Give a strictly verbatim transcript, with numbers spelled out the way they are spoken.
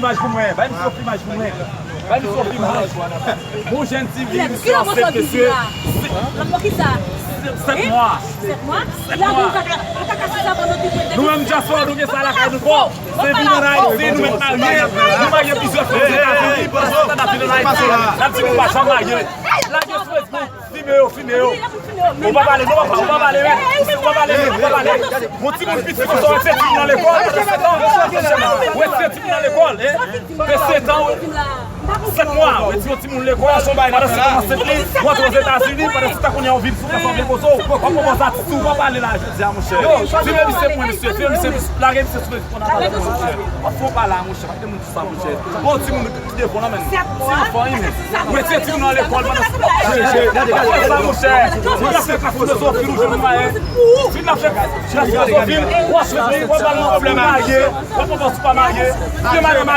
Imaj pou mwen, bay m sou imaj pou mwen. Bay m sou imaj. Bon jèn ti fi, misye ansent, mesye. Sèt mwa. Sèt mwa. Nou menm dyaspora, nou gen sa lakay nou fò. Se vin ann Ayiti, nou mèt marye. Nou marye plizyè fwa Ozetazini, pandan se tan n ap vin ann Ayiti, n ap di nou pa janm marye. Lage sou Facebook. Filme yo, filme yo. Ou pa pale, non, papa, ou pa pale, men. Ou pa pale, men, ou pa pale. Yon timoun piti konsa, ou retire timoun nan lekòl, pandan se tan. Ou retire timoun nan lekòl, hein. Te sèt an, sèt mwa, ou retire yon timoun lekòl, pandan se tan, ansent li, ou antre Ozetazini, pandan se tan, kounye a, ou vin sou plas, ou vin poze w. W ap pran pòz atis, ou pa pale la, jodi a, monchè. Filme misye pou mwen, mesye, filme misye, lage misye sou Facebook, w ap fè w pale la, monchè. Pa kite moun di sa, monchè. Bon, timoun ki devan nan men. Ti anfan, wi, men. Ou retire timoun nan lekòl pandan se tan. Fè sa, monchè. Moun ap fè klas filozofi, ou jwenn mwayen. Fin ap fè klas filozofi, ou ap fè, ou ap al nan flè marye, ou ap pran pòz pa marye. Gen madanm